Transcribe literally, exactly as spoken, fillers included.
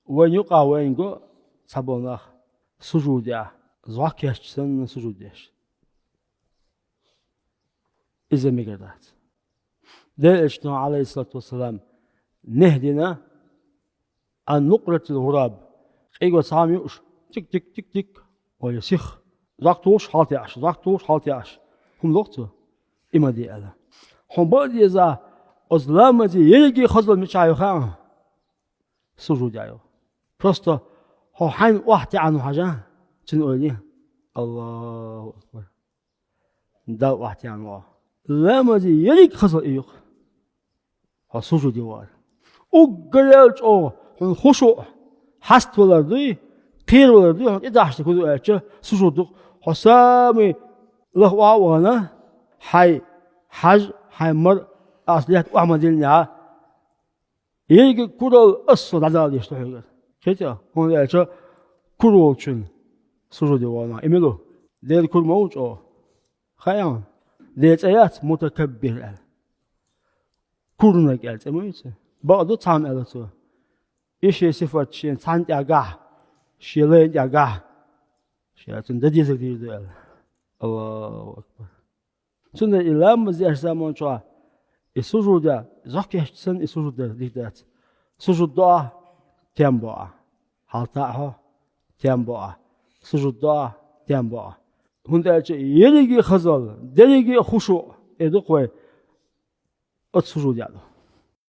Вайн юкъахь вайна го цхьаболу нах сужуде, зӀок кечча санна сужуд деш. Иза мегар дац. Делан Элчано, Ӏалайхиссалату вассалам, нехь дина, ан нукъратил гӀураб, къиго цхьа хӀума юуш, тик-тик-тик-тик, ой, сих, зӀок тухуш хьалатаьӀаш, зӀок тухуш хьалатаьӀаш. ХӀума доху цо? И ма де аьлла. Хьуна бакъ деза, оцу ламазе ерриге хазалла мичахь ю хаьа? Сужуде ю. Просто хьо хьайна охьатаьӀна ву хьажа, цуьнан ойла. Аллаху акбар. Далла охьатаьӀна ву. Ламазе ерриг хазалла и ю-кх. Хьо сужуде вахар. Уггар а чӀогӀа хьуна хушуъ, хьаставалар дуй, кхеравалар дуй, хьуна тӀедахьаш дерг хӀун ду аьлча, сужуд ду-кх. Хьо самый лаха охьа а вахана, хьайн хьаж, хьайн мар аса лаьтта охьа ма-диллинехь, ерриг куралла аса дӀадала дезаш ду хьоьгара. Кхетий? ХӀунда аьлча кура волчун сужуде вахана, и мила ву? Делан кура ма ву чӀогӀа. Хаьий хьуна? Делан цӀе яц Мутакаббир аьлла. Курнаг аьлла цӀе ма ю цуьнан. Бакъ ду цхьамма аьлла цо, и шен сифат шена цхьанна тӀехь гахь, шен лайна тӀехь гахь, шена цунна дан дезарг дийр ду аьлла. Аллаху акбар. Цундела и ламаз деш заманчохь и сужуд де, зӀок кечча санна и сужуд дар дика дац. Сужуд до ахь, тем бо ахь. ХьалтаӀа хьо, тем бо ахь. Сужуд до ахь, тем бо ахь. ХӀунда аьлча ерриге хазалла, дерриге а хушуъ, и ду-кх вай оцу сужудехь ду.